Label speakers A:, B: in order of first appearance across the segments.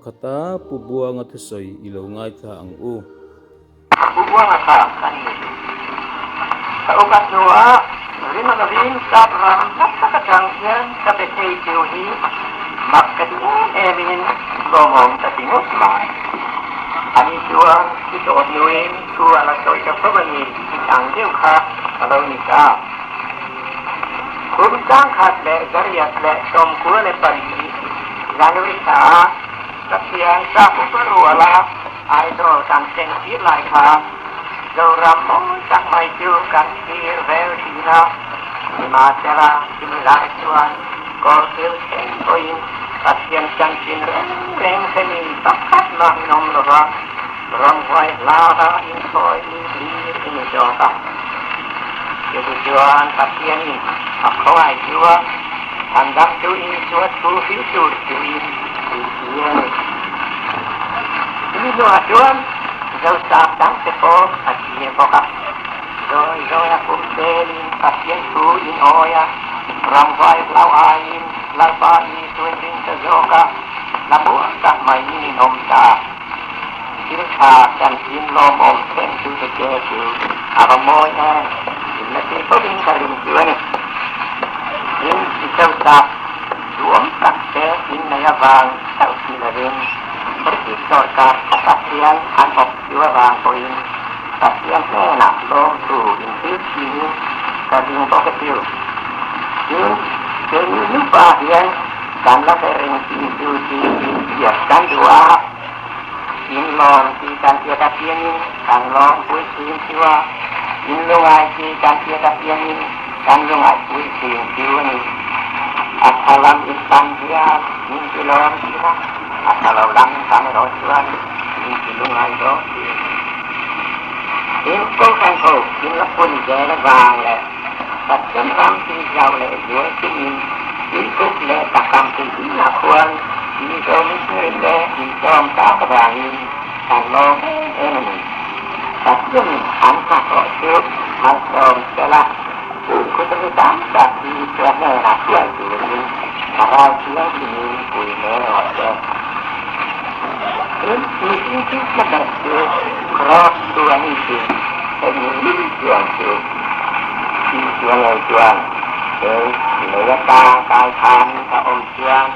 A: pakhata Pu Buanga thusawi i lo ngaithla ang u.
B: Pu Buanga kha ka ni. Ka upat hnuah ringa lovin sap ram hla tak atang hian ka be thei chu hi mak ka ti em emin lawmawm ka ti ngawt mai. Ani chuan thi tawh hnuin thu a la sawi ta fo a ni tih ang deuh kha ka lo ni ta. Kum sangkhat leh zariat leh 94 January thla ah Pathian sap upa ruala Aizawl kan thleng tir lai kha Zoram mawi tak mai chu kan thlir vel thin a, nimahsela chumi lai chuan kawrthil thleng pawhin Pathian chanchin reng reng hremi pakhat mah in awm lo va, ramhuai hlava inthawi mi hlir i ni zawk a. Chumi chuan Pathianin a khawngaih chu a, Chhandamtu Isua thu hrilh tur chuin tih hi a ni. Chumi hnuah chuan Zosap dangte pawh a thlir bawk a. Zawi zawi a kum telin Pathian thu in awi a, ramhuai hlau aiin Lalpa Isuin ring ta zawk a, hla muang tak maiin in awm ta. Thil tha chanchin lawmawm thleng chu te che chu a va mawi em, in la ti fo in ka ring chu a ni. Tin, Zosap duhawm tak te in nei avang chauh ni lovin British sorkar khatah hian an awp chu avang pawhin Pathian hnenah lawmtu inhil thin ka ring bawk a chu. Tin, keini nupa hian kan la hre reng thin chu tiin biak kan duh a, in lawm tih kan hriat apiangin kan lawmpui thin chu a, in lungai tih kan hriat apiangin kan lungaihpui thin chu a ni. A tha lam in tam hian min ti lawm thin a, a tha lo lam in tam erawh chuan min ti lungai dawn thin. Tin, Kohhran ho in la pun zel avang leh Pathian ram ti zau leh zual chungin tuikuk leh takam ti zingah khuan Mizo missionary te inchawm tak avangin kan lawm em em a ni. Pathianin an hnathawh chu malsawm sela, Kutami tam tak hi Isua hnenah hruai turin Thlarau Thianghlimin pui hle rawh se. Tin, mihring thil hma ber chu Kraws chu a ni tih hemi chuan chu Isua ngei chuan, Kei lei ata kai khan ka awm chuan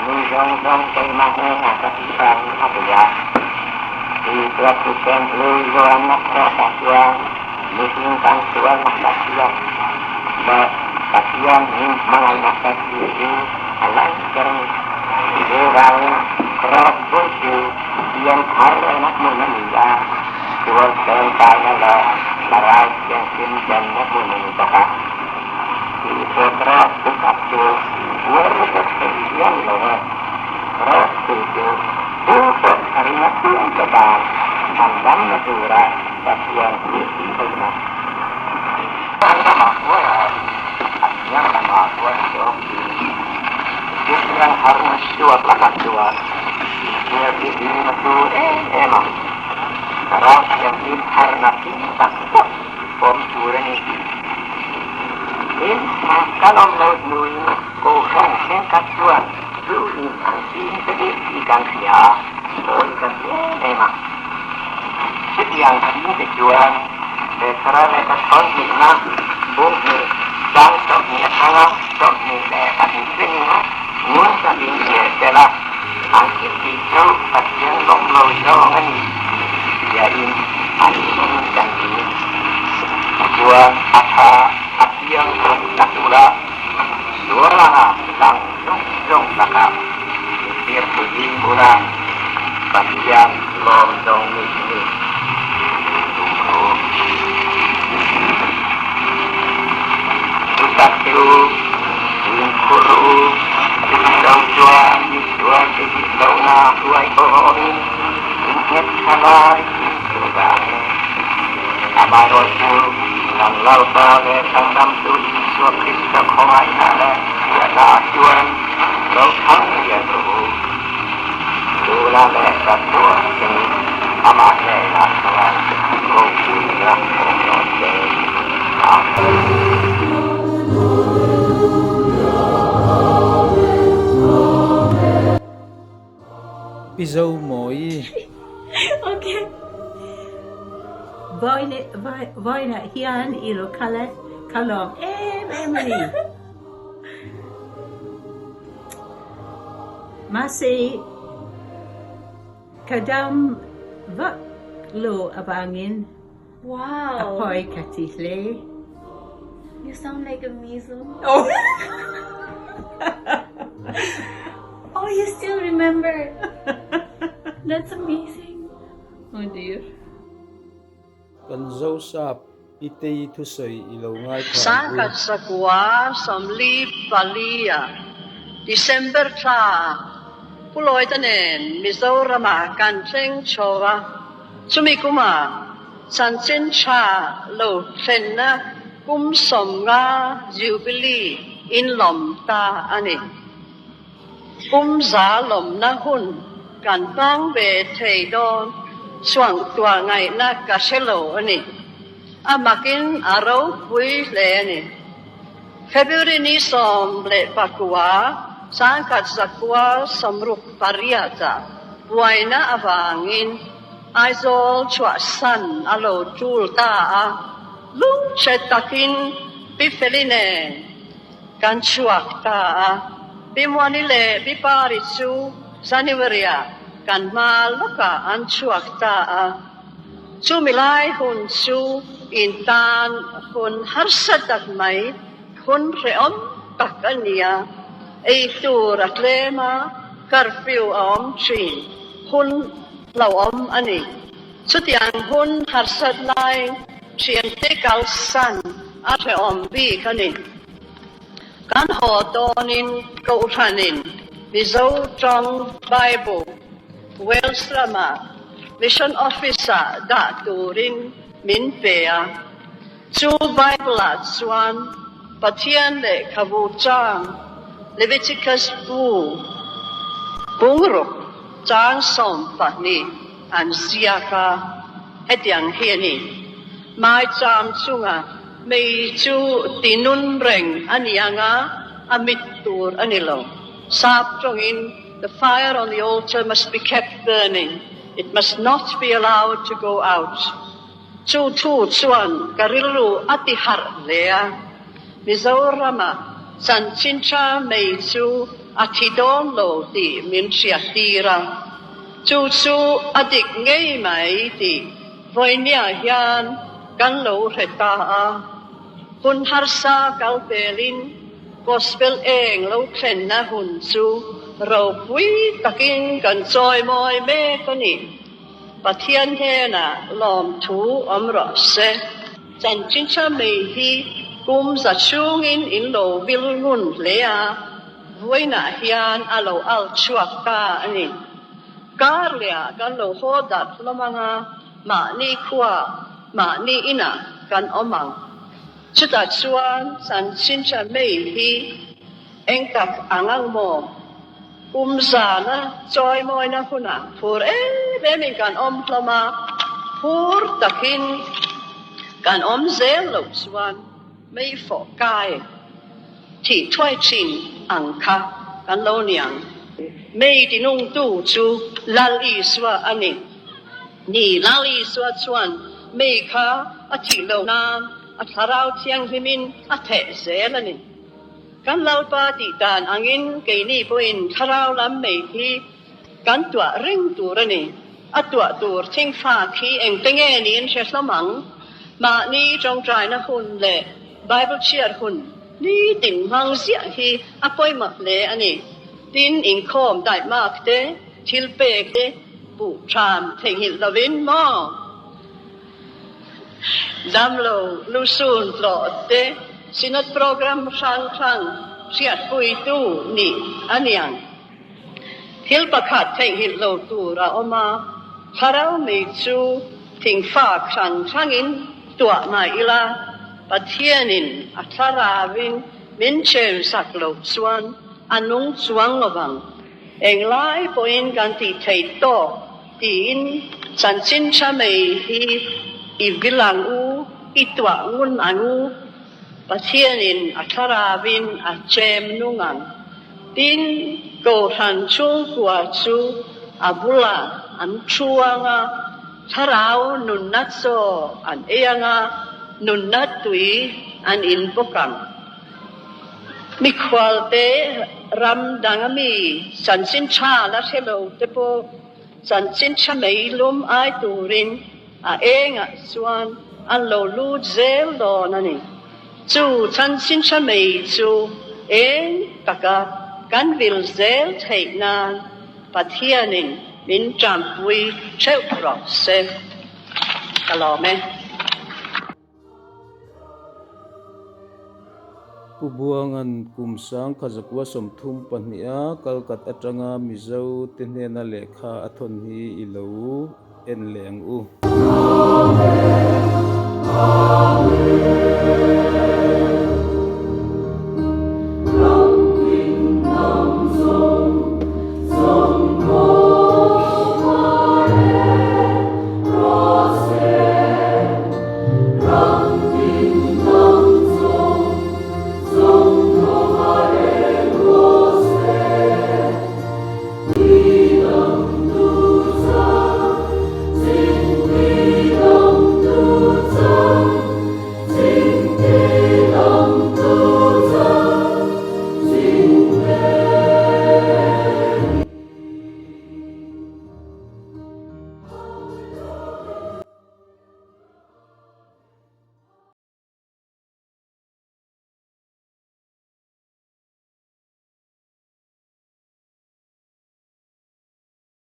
B: mi zawng zawng keimah hnenah ka ti ang a ti a. Isua thisen hlui luanna Kraws-ah chuan Mihring kan sual nasat hian leh Pathian min hmangaih nasat hi chu a lan ber a ni. Chuvangin Kraws bul chu pian thar lehna hmun a ni a, sual tlem kaina leh Thlarau Thianghlim chenna hmun a ni bawk a. Isua Kraws upat chu uar lutuk theih hian lo e. Kraws bul chu tu pawh a ring apiang te tan chhandamna tura Pathian hi tih theihna an ramah hnuaiah awmin a thiang lamah chuan zawk in chutiang harna suak lakah chuan inhnial hi hlim a tur em em a, thlarau thianghlim harna hlim tak tak pawm tur a ni. Tin, kan awm lo hnuin Kohhran thenkhat chuan zu in an ching te deuh tih kan hria a, pawi kan ti em em a. Chutiang ching te chuan Petera lehkha thawn hnihna bung hnih chang 20 atanga 22 thlengin ngun takin zir tel a, an thil tih chu Pathian lawm lo zawng a ni tih hriain an inawmin kan ring. Tichuan a tha a piang awm ta tura sual anga lang zawng zawng lakah intir pui ula Pathian lawm zawng nih ni tum ru. Chutak chu fimkhur u, chumi lo chuan misual te dik lohna hruai awmin in nghet tha lai in hmu vang e. Amaherawhchu, kan Lalpa leh Chhandamtu Isua Krista khawngaihna leh hriatna chuan lo thang lian rawh u. Tuna leh ka tuar chungin amah hnenah chuan ropuina awm rawh se. Amen.
A: Pi Pi Zomawii.
C: Okay.
D: Vawiinah hian i lo kal e, ka lawm em em a ni. Mahse, ka dam vak lo avangin
C: Wow.
D: A pawi ka ti hle.
C: You sound like a Mizo.
D: Oh.
C: oh, you still remember. That's amazing.
D: Oh dear.
A: Kan Zosap i tei thusawi i lo ngaithla ang u.
E: Sangkhat sakua 44 a December thla Pu Lawita nen Mizoram-ah kan thleng chho a. Chumi kuma chanchin tha lo thlenna kum 50 Jubilee inlawm ta a ni. Kum 100 lawmna hun kan hmang ve thei dawn chuang tuah ngaihna ka hre lo a ni. A makin a ropui hle a ni. February ni 19, 1968 ah buaina avangin Aizawl chhuahsan a lo tul ta a, lungchhe takin Pi Feli nen kan chhuak ta a. Pi Muani leh Pi Pari chu January ah kan hma lawkah an chhuak ta a. Chumi lai hun chu in tan hun harsa tak mai, hun hrehawm tak a ni a. Ei tur a tlem a, curfew a awm thin, hun hlauhawm a ni. Chutiang hun harsat lai thiante kalsan a hrehawm bik a ni. Kan haw dawnin Kohhranin Mizo tawng Bible Wales lama Mission Office-ah dah turin min pe a. Chu Bible-ah chuan Pathian lehkhabu chang Leviticus bu bungruk chang 12 an ziak a, hetiang hi a ni, Maicham chunga mei chu tinun reng a ni ang a, a mit tur a ni lo. Sap tawngin The fire on the altar must be kept burning, it must not be allowed to go out. Chu thu chuan ka rilru a ti harh hle a, Mizorama chanchin tha mei chu a thi dawn lo tih min hriattir a, chu chu a dik ngei mai tih vawinia hian kan lo hre ta a. Hun harsa kal pelin Gospel eng lo thlenna hun chu ropui takin kan chawimawi mek a ni. Pathian hnenah lawmthu awm rawh se. Chanchincha mei hi kum za chhungin in lo vil ngun hle a, vawiinah hian a lo al chhuak ta a ni. Kar lehah kan lo haw darh hlawm ang a, mahni khuaa Mahni inah kan awm ang. Chutah chuan chanchinṭha mei hi eng tak ang ang maw? Kum zana chawimawina hunah phur em emin kan awm hlawm a, phur takin kan awm zel loh chuan mei fawh kai thih thuai thin ang kha kan lo ni ang. Mei tinungtu chu Lal Isua a ni. Ni Lal Isua chuan mei kha a thih loh nan a Thlarau Thianghlimin a theh zel a ni. Kan Lalpa tih dan angin keini pawhin Thlarau lam mei hi kan tuah reng tur a ni. A tuah tur thingfa khi engte nge niin hre hlawm ang? Mahni tawngtaina hun leh Bible chhiar hun nitin hmang ziah hi a pawimawh hle a ni. Tin, inkhawm daihmak te, thil pek te, Buh ṭhan theihnghilh lovin maw? Damlo lusun tlawh te Synod program hrang hrang hriatpuitu nih a niang. Thil pakhat theihnghilh lo tur a awm a, thlarau mi chu thingfak hrang hrangin tuah mai ila, Pathianin a thlarauin min chensak loh chuan a nung chuang lovang. Englai pawhin kan tih theih tawk tiin chanchin tha mai hi i vil ang u, i tuah ngun ang u, Pathianin a thlarauin a chem nung ang. Tin, Kohhran chhungkua chu. A bulah an thu anga, thlarau nunna chaw an ei anga, nunna tui an in bawk ang. Mikhualte ram dang ami chanchin tha la hre lo te pawh chanchin tha mei lum ai turin a engah chuan an lo lut zel dawn a ni. Chu chanchin tha mei chu eng taka kan vil zel theih nan Pathianin min tanpui theuh rawh se. Ka lawm e.
A: Pu Buanga'n kum sangkha zakua 32 a kalkat atanga Mizo te hnena lehkha a thawn hi i lo en leh ang u.
F: Amen.